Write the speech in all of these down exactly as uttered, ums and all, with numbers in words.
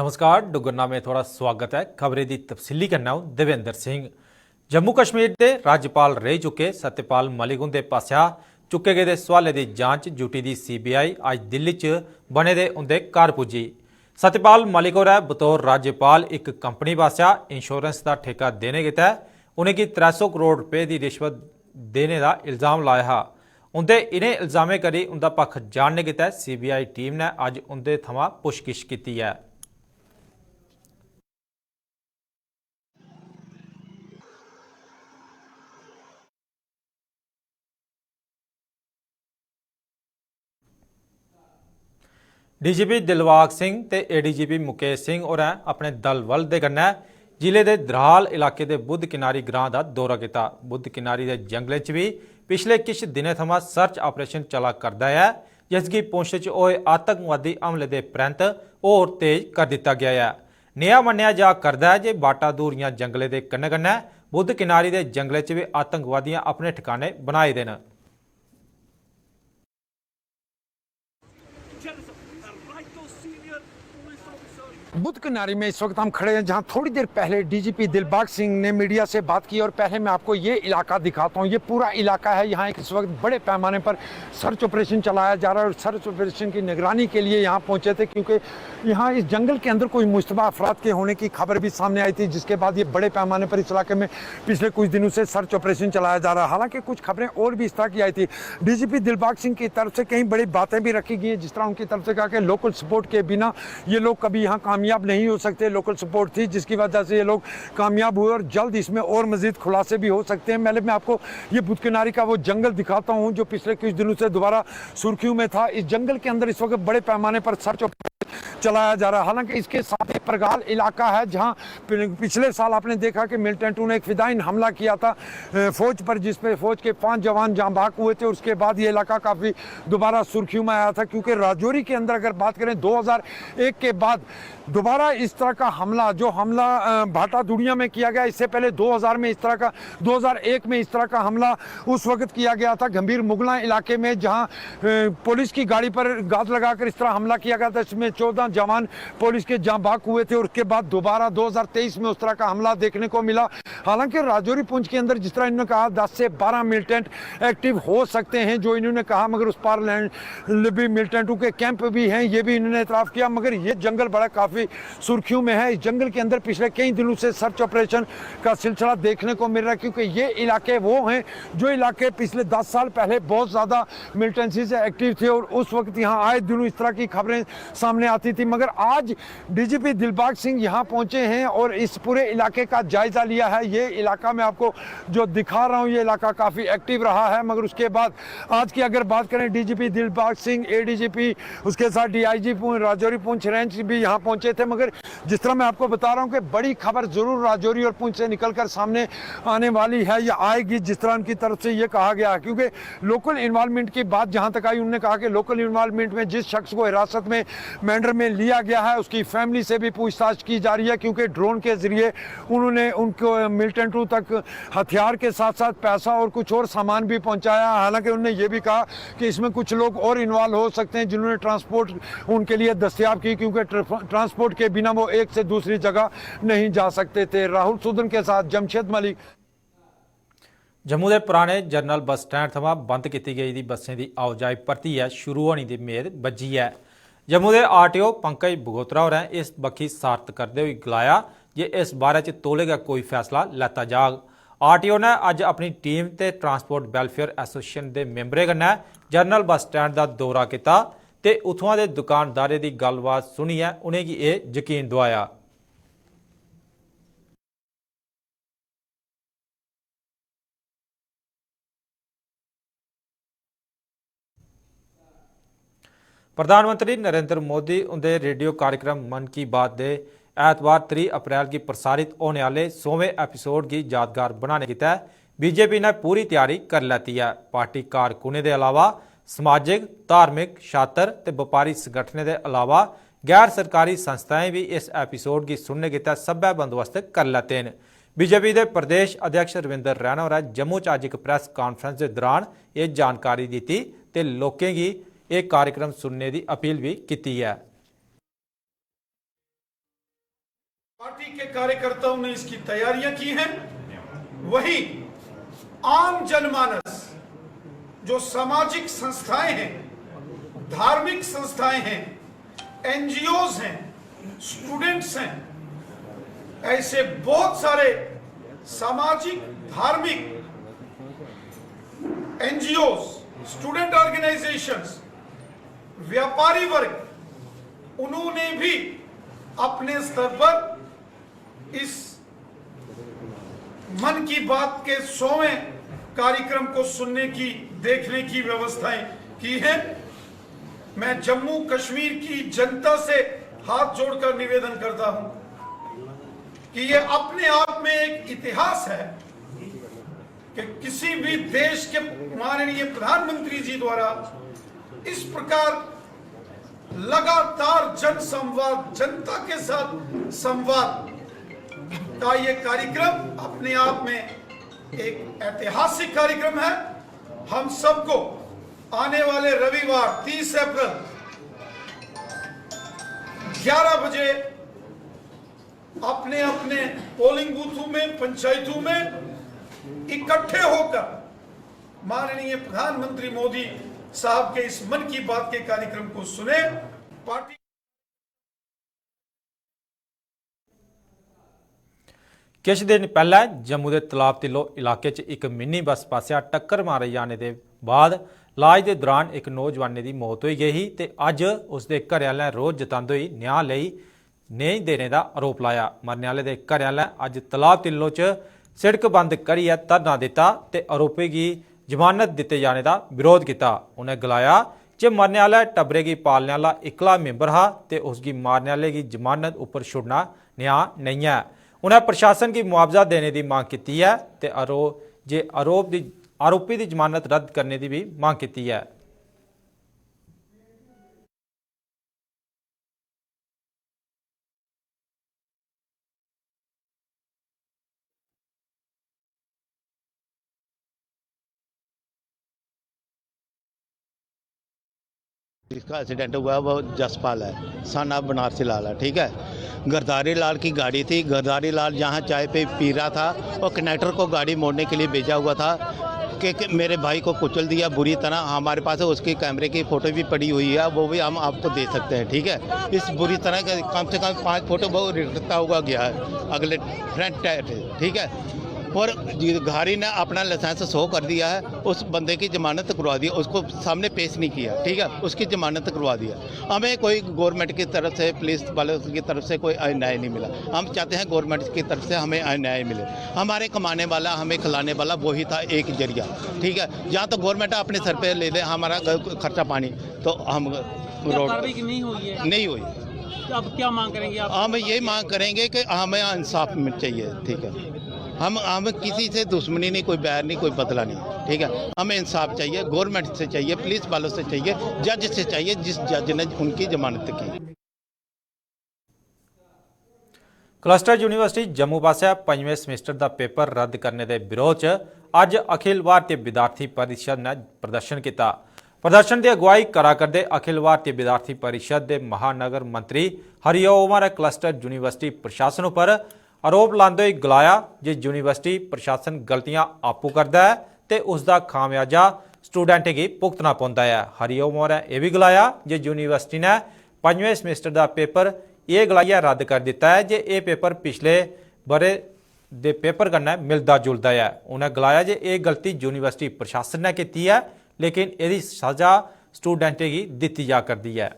नमस्कार, डुग्गरनामे थुआढ़ा स्वागत ऐ। खबरें दी तफसीली कन्नै अ'ऊं देवेंद्र सिंह। जम्मू कश्मीर दे राज्यपाल रेही चुके सत्यपाल मलिक हुंदे पासेआ चुक्के गेदे सवालें दी जांच जुटी दी सीबीआई अज्ज दिल्ली च बने दे उंदे घर पुज्जी। सत्यपाल मलिक होरें बतौर राज्यपाल इक कंपनी पासेआ इंश्योरेंस दा ठेका देने गितै उ'नेंगी त्रै सौ करोड़ रपेऽ दी रिश्वत देने दा इल्जाम लाया हा। उंदे इ'नें इल्जामें करी उंदा पक्ख जानने गितै सीबीआई टीम ने अज्ज उंदे थमां पुच्छगिछ कीती ऐ। डीजीपी दिलबाग सिंह ते एडीजीपी मुकेश सिंह होरें अपने दल-बल दे कन्नै जिले दे द्राल इलाके दे बुद्ध किनारी ग्रां दा दौरा कीता। बुद्ध किनारी दे जंगलें च बी पिछले किश दिनें थमां सर्च ऑपरेशन चला करदा ऐ, जिसगी पुंछ च होए आतंकवादी हमले दे परैंत होर तेज कर दित्ता गेआ ऐ। नेहा मन्नेआ जा करदा ऐ जे बाटा धूरियां जंगलें दे कन्नै-कन्नै बुद्ध किनारी दे जंगलें च बी आतंकवादियें अपने ठिकाने बनाए दे न। बुद्ध किनारे में इस वक्त हम खड़े हैं, जहां थोड़ी देर पहले डीजीपी दिलबाग सिंह ने मीडिया से बात की और पहले मैं आपको ये इलाका दिखाता हूं। ये पूरा इलाका है, यहां एक इस वक्त बड़े पैमाने पर सर्च ऑपरेशन चलाया जा रहा है और सर्च ऑपरेशन की निगरानी के लिए यहां पहुंचे थे, क्योंकि यहां इस जंगल के अंदर कोई मुश्तबा अफराद के होने की खबर भी सामने आई थी, जिसके बाद ये बड़े पैमाने पर इस इलाके में पिछले कुछ दिनों से सर्च ऑपरेशन चलाया जा रहा है। हालांकि कुछ खबरें और भी इस तरह की आई थी। डीजीपी दिलबाग सिंह की तरफ से कई बड़ी बातें भी रखी गई हैं, जिस तरह उनकी तरफ से कहा कि लोकल सपोर्ट के बिना ये लोग कभी यहाँ कामयाब नहीं हो सकते। लोकल सपोर्ट थी, जिसकी वजह से ये लोग कामयाब हुए और जल्द इसमें और मजीद खुलासे भी हो सकते हैं। पहले मैं आपको ये बुध किनारी का वो जंगल दिखाता हूँ, जो पिछले कुछ दिनों से दोबारा सुर्खियों में था। इस जंगल के अंदर इस वक्त बड़े पैमाने पर सर्च ऑपरेशन चलाया जा रहा है। हालांकि इसके साथ ही परगाल इलाका है, जहाँ पि-, पिछले साल आपने देखा कि मिलिटेंटों ने एक फिदाइन हमला किया था, अ, फौज पर, जिस पे फौज के पांच जवान जांबाक हुए थे। उसके बाद ये इलाका काफ़ी दोबारा सुर्खियों में आया था, क्योंकि राजौरी के अंदर अगर बात करें, दो हज़ार एक के बाद दोबारा इस तरह का हमला, जो हमला, अ, भाटा दुनिया में किया गया, इससे पहले दो हज़ार में इस तरह का, दो हज़ार एक में इस तरह का हमला उस वक्त किया गया था गंभीर मुगला इलाके में, जहां, अ, पुलिस की गाड़ी पर घात लगाकर इस तरह हमला किया गया था, इसमें चौदह जवान पुलिस के जांबाक हुए थे। और उसके बाद दोबारा दो हज़ार तेईस में उस तरह का हमला देखने को मिला। हालांकि राजौरी पुंछ के अंदर, जिस तरह इन्होंने कहा, दस से बारह मिलिटेंट एक्टिव हो सकते हैं, जो इन्होंने कहा, मगर उस पार लैंड भी मिलिटेंटों के कैंप भी हैं, ये भी इन्होंने एतराफ़ किया। मगर ये जंगल बड़ा काफ़ी सुर्खियों में है। इस जंगल के अंदर पिछले कई दिनों से सर्च ऑपरेशन का सिलसिला देखने को मिल रहा है, क्योंकि ये इलाके वो हैं, जो इलाके पिछले दस साल पहले बहुत ज़्यादा मिलिटेंसी से एक्टिव थे और उस वक्त यहाँ आए दिनों इस तरह की खबरें सामने आती थी। मगर आज डीजीपी दिलबाग सिंह यहाँ पहुँचे हैं और इस पूरे इलाके का जायज़ा लिया है। ये इलाका मैं आपको जो दिखा रहा हूँ, ये इलाका काफ़ी एक्टिव रहा है, मगर उसके बाद आज की अगर बात करें, डीजीपी दिलबाग सिंह, एडीजीपी, उसके साथ डीआईजी पुंछ, राजौरी पुंछ रेंज भी यहाँ पहुँचे थे। मगर जिस तरह मैं आपको बता रहा हूँ कि बड़ी खबर ज़रूर राजौरी और पुंछ से निकलकर सामने आने वाली है या आएगी, जिस तरह उनकी तरफ से ये कहा गया है, क्योंकि लोकल इन्वॉल्वमेंट की बात जहाँ तक आई, उन्होंने कहा कि लोकल इन्वॉल्वमेंट में जिस शख्स को हिरासत में मेंढर में लिया गया है, उसकी फैमिली से भी पूछताछ की जा रही है, क्योंकि ड्रोन के ज़रिए उन्होंने उनको मिलिटेंटों तक हथियार के साथ साथ पैसा और कुछ और सामान भी पहुंचाया। हालांकि उन्होंने ये भी कहा कि इसमें कुछ लोग और इन्वॉल्व हो सकते हैं, जिन्होंने ट्रांसपोर्ट उनके लिए दस्तयाब की, क्योंकि ट्र-, ट्रांसपोर्ट के बिना वो एक से दूसरी जगह नहीं जा सकते थे। राहुल सूदन के साथ जमशेद मलिक। जम्मू दे पराने जनरल बस स्टैंड थमां बंद कीती गेदी बस्सें दी आओजाई परतियै शुरू होने दी मेद बज्झी ऐ। जम्मू दे आरटीओ पंकज बगोत्रा होरें इस बक्खी सारत करदे होई गलाया जे इस बारै च तौले गै कोई फैसला लैता जाग। आरटीओ ने अज्ज अपनी टीम ते ट्रांसपोर्ट वेलफेयर एसोसिएशन दे मैंबरें कन्नै जनरल बस स्टैंड दा दौरा कीता ते उत्थुआं दे दुकानदारें दी गल्लबात सुनियै उ'नेंगी एह् यकीन दोआया। प्रधानमंत्री नरेंद्र मोदी हुंदे रेडियो कार्यक्रम मन की बात दे ऐतवार त्रीह् अप्रैल गी प्रसारित होने आह्ले सौमें एपिसोड गी यादगार बनाने गितै बीजेपी ने पूरी त्यारी करी लैती ऐ। पार्टी कारकुनें दे अलावा समाजिक, धार्मिक, छात्र ते बपारी संगठनें दे अलावा गैर सरकारी संस्थाएं बी इस एपिसोड गी सुनने गितै सब्भै बंदोबस्त करी लैते न। बीजेपी दे प्रदेश अध्यक्ष रविंदर रैना होरें जम्मू च अज्ज इक प्रैस कांफ्रेंस दे दौरान एह् जानकारी दित्ती ते लोकें गी एह् कार्यक्रम सुनने दी अपील बी कीती ऐ। कार्यकर्ताओं ने इसकी तैयारियां की हैं, वहीं आम जनमानस, जो सामाजिक संस्थाएं हैं, धार्मिक संस्थाएं हैं, एनजीओज हैं, स्टूडेंट्स हैं, ऐसे बहुत सारे सामाजिक, धार्मिक एनजीओज, स्टूडेंट ऑर्गेनाइजेशंस, व्यापारी वर्ग, उन्होंने भी अपने स्तर पर इस मन की बात के सौवें कार्यक्रम को सुनने की, देखने की व्यवस्थाएं की हैं। मैं जम्मू कश्मीर की जनता से हाथ जोड़कर निवेदन करता हूं कि ये अपने आप में एक इतिहास है कि किसी भी देश के माननीय प्रधानमंत्री जी द्वारा इस प्रकार लगातार जन संवाद, जनता के साथ संवाद का ये कार्यक्रम अपने आप में एक ऐतिहासिक कार्यक्रम है। हम सबको आने वाले रविवार तीस अप्रैल ग्यारह बजे अपने अपने पोलिंग बूथों में, पंचायतों में इकट्ठे होकर माननीय प्रधानमंत्री मोदी साहब के इस मन की बात के कार्यक्रम को सुने। पार्टी किश दिन पैह्लें जम्मू दे तलाब तिल्लो इलाके च इक मिनी बस पासेआ टक्कर मारे जाने दे बाद इलाज दे दौरान इक नौजवानै दी मौत होई गेई ही ते अज्ज उसदे घरै आह्लें रोह् जतांदे होई न्यांऽ लेई नेईं देने दा आरोप लाया। मरने आह्ले दे घरै आह्लें अज्ज तलाब तिल्लो च सिड़क बंद करियै धरना दित्ता ते आरोपी गी जमानत दित्ते जाने दा बरोध कीता। उ'नें गलाया जे मरने आह्ले टब्बरै गी पालने आह्ला इक्कला मैंबर हा ते उसगी मारने आह्ले गी जमानत उप्पर छुड़ना न्यांऽ नेईं ऐ। उ'नें प्रशासन गी मुआवजा देने दी मंग कीती ऐ ते आरो जे आरोप दी आरोपी दी जमानत रद्द करने दी बी मंग कीती ऐ। जिसका एक्सीडेंट हुआ वो जसपाल है, सन ऑफ बनारसी लाल है, ठीक है। गरदारी लाल की गाड़ी थी, गरदारी लाल जहाँ चाय पे पी रहा था और कंडक्टर को गाड़ी मोड़ने के लिए भेजा हुआ था कि, कि मेरे भाई को कुचल दिया बुरी तरह। हमारे पास उसकी कैमरे की फ़ोटो भी पड़ी हुई है, वो भी हम आपको दे सकते हैं, ठीक है। इस बुरी तरह के कम से कम पाँच फ़ोटो वो रिटता हुआ गया है अगले फ्रंट टायर से, ठीक है। और गाड़ी ने अपना लाइसेंस शो कर दिया है, उस बंदे की जमानत करवा दी, उसको सामने पेश नहीं किया, ठीक है, उसकी जमानत करवा दिया। हमें कोई गवर्नमेंट की तरफ से, पुलिस वालों की तरफ से कोई न्याय नहीं मिला। हम चाहते हैं गवर्नमेंट की तरफ से हमें न्याय मिले। हमारे कमाने वाला, हमें खिलाने वाला वही था एक जरिया, ठीक है। या तो गवर्नमेंट अपने सर पे ले ले हमारा खर्चा पानी, तो हम रोड नहीं हुई है। नहीं हुई। तो अब क्या मांग करेंगे आप? हम यही मांग करेंगे कि हमें इंसाफ चाहिए, ठीक है। हम हम किसी से दुश्मनी नहीं, कोई बैर नहीं, कोई बदला नहीं, ठीक है। हमें इंसाफ चाहिए, गवर्नमेंट से चाहिए, पुलिस वालों से चाहिए, जज से चाहिए, जिस जज ने उनकी जमानत की। क्लस्टर यूनिवर्सिटी जम्मू पासेआ पंजमें सेमेस्टर दा पेपर रद्द करने दे विरोध च अज्ज अखिल भारतीय विद्यार्थी परिषद ने प्रदर्शन कीता। प्रदर्शन दी अगुवाई करा करदे अखिल भारतीय विद्यार्थी परिषद दे महानगर मंत्री हरिओम होरें क्लस्टर यूनिवर्सिटी प्रशासन उप्पर आरोप लांदे होई गलाया जे यूनिवर्सिटी प्रशासन गलतियां आपूं करदा ऐ ते उसदा खामियाजा स्टूडेंटें गी भुगतना पौंदा ऐ। हरिओम होरें एह् बी गलाया जे यूनिवर्सिटी ने पंजमें सेमेस्टर दा पेपर एह् गलाइयै रद्द करी दित्ता ऐ जे एह् पेपर पिछले ब'रे दे पेपर कन्नै मिलदा जुलदा ऐ। उ'नें गलाया जे एह् गलती यूनिवर्सिटी प्रशासन ने कीती ऐ, लेकिन एह्दी स'जा स्टूडेंटें गी दित्ती जा करदी ऐ।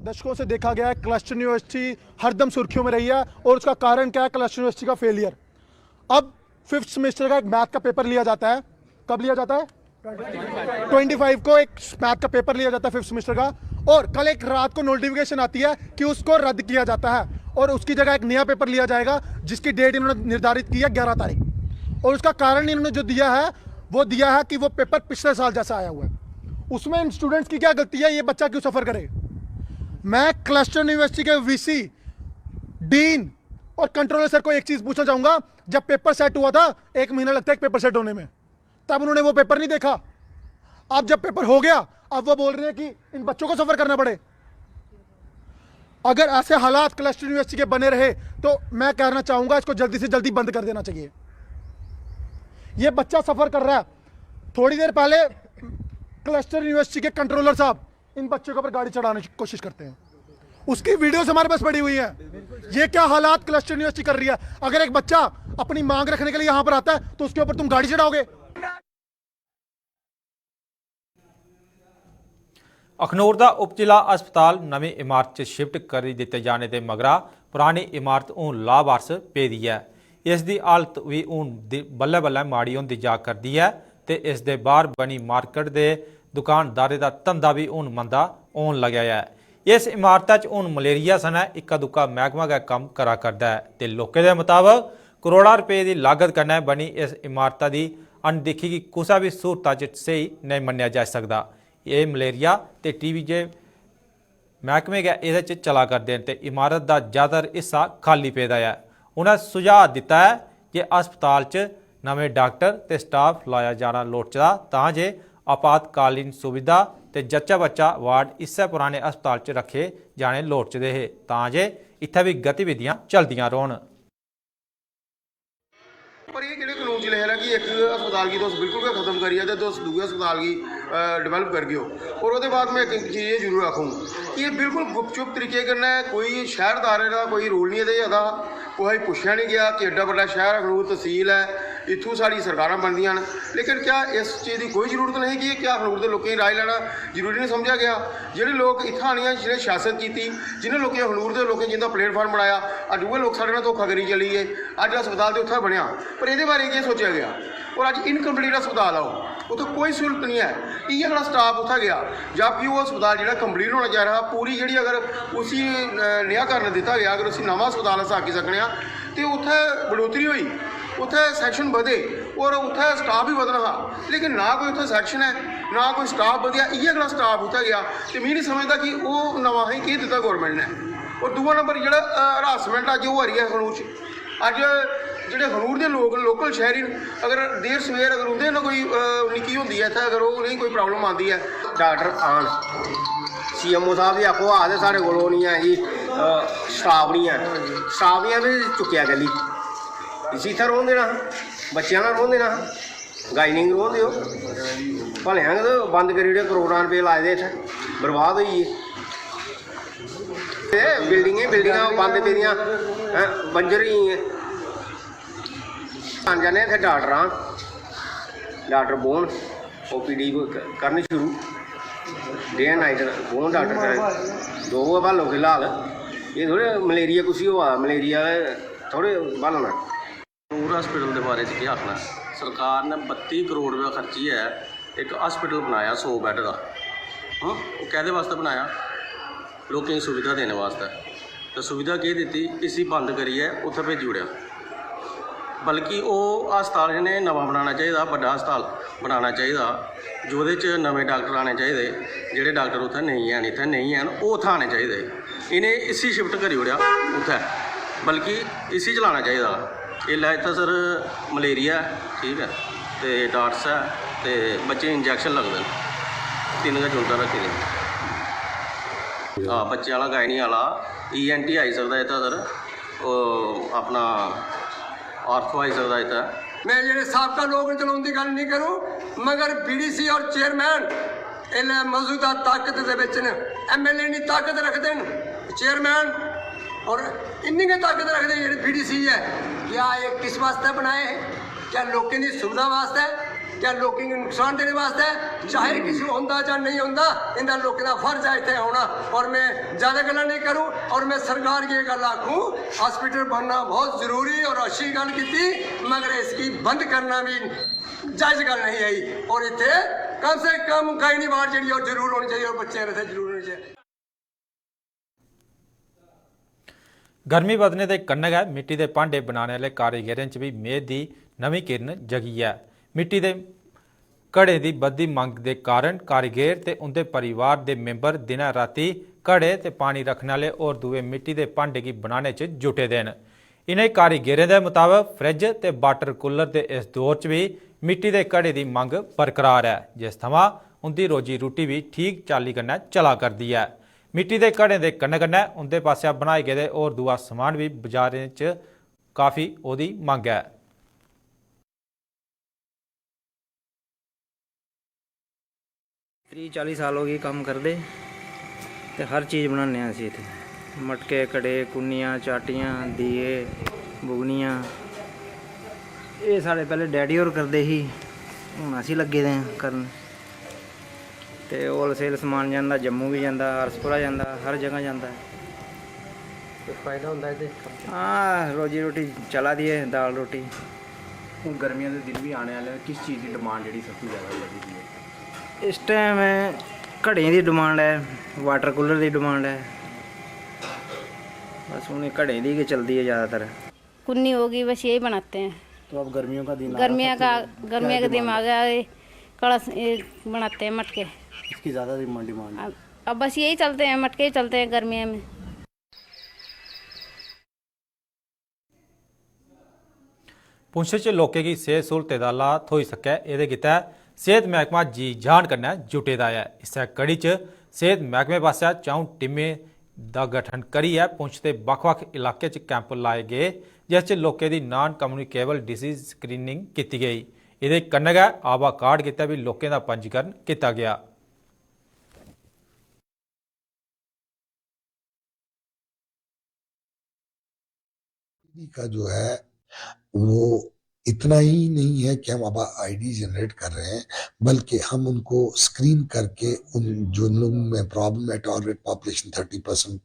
दशकों से देखा गया है, क्लस्टर यूनिवर्सिटी हरदम सुर्खियों में रही है और उसका कारण क्या है? क्लस्टर यूनिवर्सिटी का फेलियर। अब फिफ्थ सेमेस्टर का एक मैथ का पेपर लिया जाता है। कब लिया जाता है? ट्वेंटी फाइव को एक मैथ का पेपर लिया जाता है फिफ्थ सेमेस्टर का, और कल एक रात को नोटिफिकेशन आती है कि उसको रद्द किया जाता है और उसकी जगह एक नया पेपर लिया जाएगा, जिसकी डेट इन्होंने निर्धारित की है ग्यारह तारीख। और उसका कारण इन्होंने जो दिया है, वो दिया है कि वो पेपर पिछले साल जैसा आया हुआ है। उसमें इन स्टूडेंट्स की क्या गलती है, ये बच्चा क्यों सफ़र करे? मैं क्लस्टर यूनिवर्सिटी के वीसी, डीन और कंट्रोलर सर को एक चीज़ पूछना चाहूँगा, जब पेपर सेट हुआ था, एक महीना लगता है एक पेपर सेट होने में, तब उन्होंने वो पेपर नहीं देखा। अब जब पेपर हो गया, अब वो बोल रहे हैं कि इन बच्चों को सफ़र करना पड़े। अगर ऐसे हालात क्लस्टर यूनिवर्सिटी के बने रहे तो मैं कहना चाहूँगा, इसको जल्दी से जल्दी बंद कर देना चाहिए। ये बच्चा सफ़र कर रहा है, थोड़ी देर पहले क्लस्टर यूनिवर्सिटी के कंट्रोलर साहब इन बच्चों के ऊपर गाड़ी चढ़ाने की कोशिश करते हैं, उसकी वीडियोस हमारे पास पड़ी हुई हैं। ये क्या हालात क्लस्टर यूनिवर्सिटी कर रही है? अगर एक बच्चा अपनी मांग रखने के लिए यहाँ पर आता है तो उसके ऊपर तुम गाड़ी चढ़ाओगे? अखनूर दा उपजिला अस्पताल नमीं इमारत च शिफ्ट करी दित्ते जाने दे मगरा परानी इमारत हून लाबारस पेदी ऐ। इस दी हालत बी हून बल्लें बल्लें माड़ी होंदी जा करदी ऐ ते इस दे बाहर बनी मार्केट दे दुकानदारें दा धंधा बी हून मंदा होन लगेआ ऐ। इस इमारता च हून मलेरिया सनै इक्का दुक्का मैहकमा गै कम्म करा करदा ऐ ते लोकें दे मताबक करोड़ां रपें दी लागत कन्नै बनी इस इमारता दी अनदिक्खी गी कुसै बी सूरता च स्हेई नेईं मन्नेआ जाई सकदा। एह् मलेरिया ते टीबी जे मैहकमे गै एह्दे च चला करदे न ते इमारत दा ज्यादातर हिस्सा खाली पेदा ऐ। उ'नें सुझाऽ दित्ता ऐ जे अस्पताल च नमें डाक्टर ते स्टाफ लाया जाना लोड़चदा तां जे आपातकालीन सुविधा ते जच्चा बच्चा वार्ड इस्सै पराने अस्पताल च रक्खे जाने लोड़चदे हे तां जे इत्थै बी गतिविधियां चलदियां रौह्न। पर एह् केह्ड़े कनून च लिखे दा कि इक अस्पताल गी तुस बिल्कुल गै खत्म करियै ते तुस दूए अस्पताल गी डिवैलप करगे ओ? और ओह्दे बाद में इक चीज एह् जरूर आखूं कि एह् बिल्कुल गुपचुप तरीके कन्नै कोई शैह्रदारें दा कोई रोल निं एह्दे च अदा हा, कुसै गी पुच्छेआ निं गेआ कि एड्डा बड्डा शैह्र अखनूर तसील ऐ, इत्थूं साढ़ी सरकारां बनदियां न, लेकिन क्या इस चीज दी कोई जरूरत नेईं कि क्या अखनूर दे लोकें गी राय लैना जरूरी निं समझेआ गेआ? जेह्ड़े लोक इत्थै आनियै जि'नें सियासत कीती, जि'नें लोकें अखनूर दे लोकें जिंदा प्लेटफार्म बनाया, अज्ज उ'ऐ लोक साढ़े नै धोखाधड़ी चली गे। अज्ज अस्पताल ते उत्थै बनेआ, पर एह्दे बारे केह् सोचेआ गेआ? और अज्ज इनकम्प्लीट अस्पताल ऐ ओह्, उत्थै कोई स्हूलत निं ऐ। इ'यै नेहा स्टाफ उत्थै गेआ, जबकि ओह् अस्पताल जेह्ड़ा कम्प्लीट होना चाहिदा हा। पूरी जेह्ड़ी अगर उसी नेहा करन दित्ता गेआ, अगर उसी नमां अस्पताल अस आक्खी सकने आं, ते उत्थै बढ़ोतरी होई, उत्थै सैक्शन बधे और उत्थै स्टाफ बी बधना हा, लेकिन ना कोई उत्थै सैक्शन ऐ, ना कोई स्टाफ बधेआ। इ'यै नेहा स्टाफ उत्थै गेआ ते में निं समझदा कि ओह् नमां असेंगी केह् दित्ता गौरमैंट ने। और दूआ नंबर जेह्ड़ा हरासमैंट अज्ज होआ दी ऐ अखनूर च, अज्ज जेह्ड़े अखनूर दे लोक, लोकल शैह्री न, अगर देर सवेर अगर उं'दे कन्नै कोई निक्की होंदी ऐ इत्थै, अगर ओह् उ'नेंगी कोई प्राब्लम आंदी ऐ, डाक्टर आन, सीएमओ साह्ब गी आखो, आखदे साढ़े कोल ओह् निं ऐ जी, स्टाफ निं ऐ, स्टाफ निं ऐ ते चुक्केआ कैल्ली? इसी इत्थै रौह्न देना हा, बच्चें आह्ला रौह्न देना हा, गाइनिंग रौह्न देओ। भलेआं गै ते बंद करी ओड़े, करोड़ां रपेऽ लाए दे इत्थै, बर्बाद होई गे। ते बिल्डिंगें बिल्डिंगां बंद पेदियां, हैं, बंजर होई गेइयां। आन जन्ने इत्थै डाक्टर आन, डाक्टर बौह्न, ओपीडी करन शुरू, डे एंड नाइट बौह्न डाक्टर करै, दो गै ब्हालो फिलहाल। एह् थोह्ड़े मलेरिया कुसी होआ दा, मलेरिया थोह्ड़े ब्हालना। अखनूर हस्पिटल दे बारे च केह् आखना? सरकार ने बत्ती करोड़ रपेआ खर्चियै इक हस्पिटल बनाया सौ बैड दा। हं? ओह् कैह्दे बास्तै बनाया? लोकें गी सुविधा देने बास्तै। ते सुविधा केह् दित्ती? इसी बंद करियै उत्थै भेजी ओड़ेआ। बल्कि ओह् हस्पताल इ'नें नमां बनाना चाहिदा, बड्डा हस्पताल बनाना चाहिदा, जेह्दे च नमें डाक्टर आने चाहिदे। जेह्ड़े डाक्टर उत्थै नेईं हैन, इत्थै नेईं हैन, ओह् उत्थै आने चाहिदे। इ'नें इसी शिफ्ट करी ओड़ेआ उत्थै, बल्कि इसी चलाना चाहिदा। इसलै इत्थै सर मलेरिया ऐ, ठीक ऐ, ते डार्ट्स ऐ, ते बच्चें गी इंजैक्शन लगदे न, तिन्न गै युनटां रक्खी दियां। हां, बच्चें आह्ला, गाइनी आह्ला, ईएनटी आई सकदा इत्थै सर, ओह् अपना आर्थो आई सकदा इत्थै। में जेह्ड़े साबका लोक न, चलो उं'दी गल्ल निं करूं, मगर बीडीसी और चेयरमैन इसलै मौजूदा ताकत दे बिच न। एमएलए इन्नी ताकत रखदे न, चेयरमैन और इन्नी गै ताकत रखदे जेह्ड़े बीडीसी ऐ। क्या एह् किस वास्तै बनाए हे? क्या लोकें दी सुविधा वास्तै? क्या लोकें गी नुकसान देने वास्तै? चाहे किश होंदा जां नेईं होंदा, इंदा लोकें दा फर्ज ऐ इत्थै औना। और में ज्यादा गल्लां नेईं करूं और में सरकार गी एह् गल्ल आखूं, हॉस्पिटल बनना बहुत जरूरी और अच्छी गल्ल कीती, मगर इसकी बंद करना भी जायज गल्ल नहीं आई। और इत्थै कम से कम गायनी वार्ड जेह्ड़ी ओह् जरूर होनी चाहिदी और बच्चे इत्थै जरूर होने चाहिदे। गर्मी बधने दे कन्नै गै मिट्टी दे भांडे बनाने आह्ले कारीगरें च बी मेद दी नमीं किरण जगी ऐ। मिट्टी दे घड़े दी बधदी मंग दे कारण कारीगर ते उं'दे परिवार दे मेंबर दिनै रातीं घड़े ते पानी रक्खने आह्ले होर दूए मिट्टी दे भांडे गी बनाने च जुटे दे न। इ'नें कारीगरें दे मताबक फ्रिज ते वाटर कूलर दे इस दौर च बी मिट्टी दे घड़े दी मंग बरकरार ऐ, जिस थमां उं'दी रोजी रुट्टी बी ठीक चाल्ली कन्नै चला करदी ऐ। मिट्टी दे घड़ें दे कन्नै-कन्नै उं'दे पासेआ बनाए गेदे होर दूआ समान बी बजारें च काफी ओह्दी मंग ऐ। त्रीह् चाली साल हो गे कम्म करदे ते हर चीज़ बनाने आं अस इत्थै। मटके, घड़े, कुन्नियां, चाटियां, दिए, बुगनियां। एह् साढ़े पैह्ले डैडी होर करदे ही, हून अस ही लग्गे दे आं करन। ते होलसेल समान जंदा, जम्मू बी जंदा, हरसपुरा जंदा, हर जगह जंदा। ते फायदा होंदा एह्दे च? हां, रोजी रोटी चला दी ऐ, दाल रोटी। हून गर्मियां दे दिन बी आने आह्ले न, किस चीज़ दी डिमांड जेह्ड़ी सब तों जैदा बधी दी ऐ? इस टाइम घड़ें दी डिमांड ऐ, वाटर कूलर दी डिमांड ऐ, बस उ'नें घड़ें दी गै चलदी ऐ जैदातर। कुन्नी होगी, बस यही बनाते हैं। तो अब गर्मियों का दिन आ रहा, गर्मियाँ सबसे का, क्या गर्मियाँ का दिन डिमांड आ है? गया, ये कड़ा स-, ये बनाते हैं मटके। इसकी ज़्यादा डिमांड, डिमांड है? अब, अब बस यही चलते हैं, मटके ही चलते हैं गर्मियों में। पुंछ च लोकें गी सेह्त स्हूलतें दा लाह् थ्होई सकै, एह्दे गितै सेह्त मैह्कमा जी जान कन्नै जुटे दा ऐ। इस्सै कड़ी च सेह्त मैह्कमे पासेआ च'ऊं टीमें दा गठन करियै पुंछ दे बक्ख-बक्ख इलाकें च कैंप लाए गे, जिस च लोकें दी नान कम्युनिकेबल डिजीज स्क्रीनिंग कीती गेई। एह्दे कन्नै गै आभा कार्ड गितै बी लोकें दा पंजीकरण कीता गेआ। का जो है, वो इतना ही नहीं है कि हम अब आईडी जनरेट कर रहे हैं, बल्कि हम उनको स्क्रीन करके उन, जो लोगों में प्रॉब्लम है, टारगेट पॉपुलेशन थर्टी परसेंट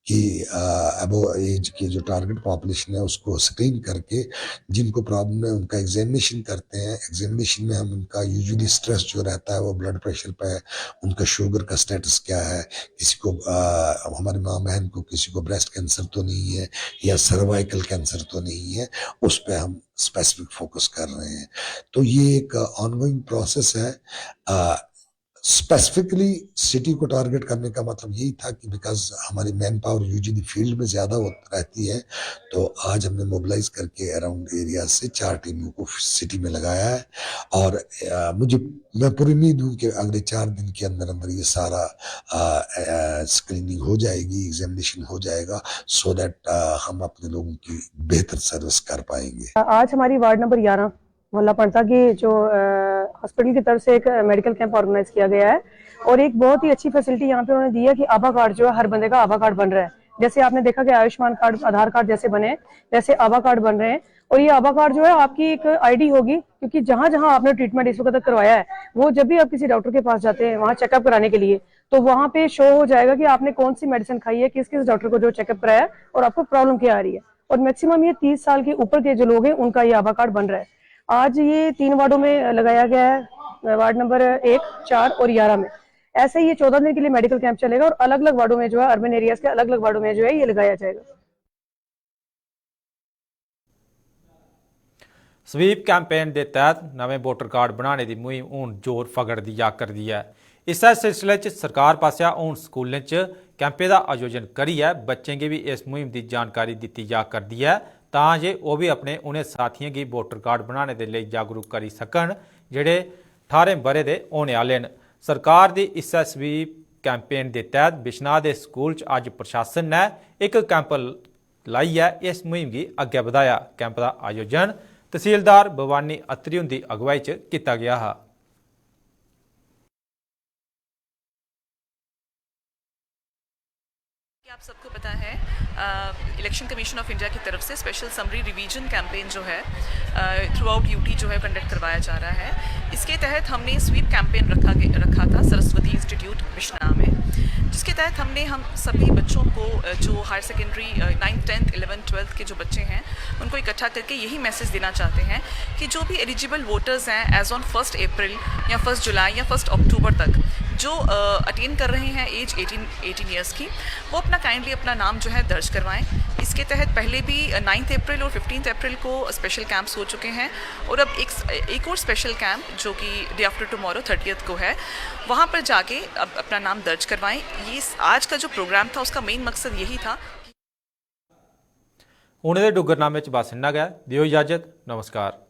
की, अ, अबव एज की जो टारगेट पॉपुलेशन है, उसको स्क्रीन करके जिनको प्रॉब्लम है, उनका एग्जामिनेशन करते हैं। एग्जामिनेशन में हम उनका यूजुअली स्ट्रेस जो रहता है, वो ब्लड प्रेशर पे है, उनका शुगर का स्टेटस क्या है, किसी को, अ, हमारी माँ बहन को किसी को ब्रेस्ट कैंसर तो नहीं है या सर्वाइकल कैंसर तो नहीं है, उस पे हम स्पेसिफिक फोकस कर रहे हैं। तो ये एक ऑनगोइंग प्रोसेस है। अ, स्पेसिफिकली सिटी को टारगेट करने का मतलब यही था कि बिकॉज हमारी मैन पावर यूजुअली फील्ड में ज़्यादा हो, रहती है, तो आज हमने मोबिलाइज करके अराउंड एरिया से चार टीमों को सिटी में लगाया है। और, अ, मुझे, मैं पूरी उम्मीद हूँ कि अगले चार दिन के अंदर अंदर ये सारा, अ, अ, स्क्रीनिंग हो जाएगी, एग्जामिनेशन हो जाएगा, सो दैट, अ, हम अपने लोगों की बेहतर सर्विस कर पाएंगे। आज हमारी वार्ड नंबर ग्यारह मोहल्ला पड़ता की जो, अ, हॉस्पिटल की तरफ से एक मेडिकल कैंप ऑर्गेनाइज किया गया है और एक बहुत ही अच्छी फैसिलिटी यहाँ पे उन्होंने दी है कि आभा कार्ड जो है, हर बंदे का आभा कार्ड बन रहा है। जैसे आपने देखा कि आयुष्मान कार्ड, आधार कार्ड जैसे बने, वैसे आभा कार्ड बन रहे हैं। और ये आभा कार्ड जो है, आपकी एक आईडी होगी, क्योंकि जहाँ जहाँ आपने ट्रीटमेंट इस वक्त तक करवाया है, वो जब भी आप किसी डॉक्टर के पास जाते हैं वहाँ चेकअप कराने के लिए, तो वहाँ पे शो हो जाएगा कि आपने कौन सी मेडिसिन खाई है, किस किस डॉक्टर को जो चेकअप कराया है और आपको प्रॉब्लम क्या आ रही है। और मैक्सिमम ये तीस साल के ऊपर के जो लोग हैं, उनका ये आभा कार्ड बन रहा है। आज ये तीन वार्डों में लगाया गया है, वार्ड नंबर एक, चार और ग्यारह में। ऐसे ही ये चौदह दिन के लिए मेडिकल कैंप चलेगा और अलग अलग वार्डों में जो है, अर्बन एरियाज के अलग अलग वार्डों में जो है, ये लगाया जाएगा। स्वीप कैंपेन दे तैह्त नमें वोटर कार्ड बनाने दी मुहिम हून जोर फगड़दी जा करदी ऐ। इस्सै सिलसिले च सरकार पासेआ हून स्कूलें च कैंपें दा आयोजन करियै बच्चें गी बी इस मुहिम दी जानकारी दित्ती जा करदी ऐ, तां जे ओह् बी अपने उ'नें साथियें गी वोटर कार्ड बनाने दे लेई जागरूक करी सकन, जेह्ड़े ठारें ब'रें दे होने आह्ले न। सरकार दी इस्सै स्वीप कैंपेन दे तैह्त बिश्नाह् दे स्कूल च अज्ज प्रशासन ने इक कैंप लाइयै इस मुहिम गी अग्गै बधाया। कैंप दा आयोजन तसीलदार भवानी अत्री हुंदी अगुवाई च कीता गेआ हा। आप सबको पता है, इलेक्शन कमीशन ऑफ इंडिया की तरफ से स्पेशल समरी रिवीजन कैंपेन जो है थ्रू आउट यूटी जो है कंडक्ट करवाया जा रहा है। इसके तहत हमने स्वीप कैंपेन रखा गे- रखा था सरस्वती इंस्टीट्यूट बिश्नाह में, जिसके तहत हमने हम सभी बच्चों को, अ, जो हायर सेकेंडरी, अ, नाइन्थ, टेंथ, इलेवेंथ, ट्वेल्थ के जो बच्चे हैं, उनको इकट्ठा करके यही मैसेज देना चाहते हैं कि जो भी एलिजिबल वोटर्स हैं, एज ऑन फर्स्ट अप्रैल या फर्स्ट जुलाई या फर्स्ट अक्टूबर तक जो, अ, अटेन कर रहे हैं एज एटीन, एटीन ईयर्स की, वो अपना काइंडली अपना नाम जो है दर्ज करवाएं। इसके तहत पहले भी, अ, नाइन्थ अप्रैल और फिफ्टींथ अप्रैल को स्पेशल कैंप्स हो चुके हैं और अब एक स-, एक और स्पेशल कैंप जो कि डे आफ्टर टुमारो थर्टियथ को है, वहाँ पर जाके अब अपना नाम दर्ज करवाएं। ये स-, आज का जो प्रोग्राम था, उसका मेन मकसद यही था। हुने दे डुग्गरनामे च बस इन्ना गै। देओ इजाजत। नमस्कार।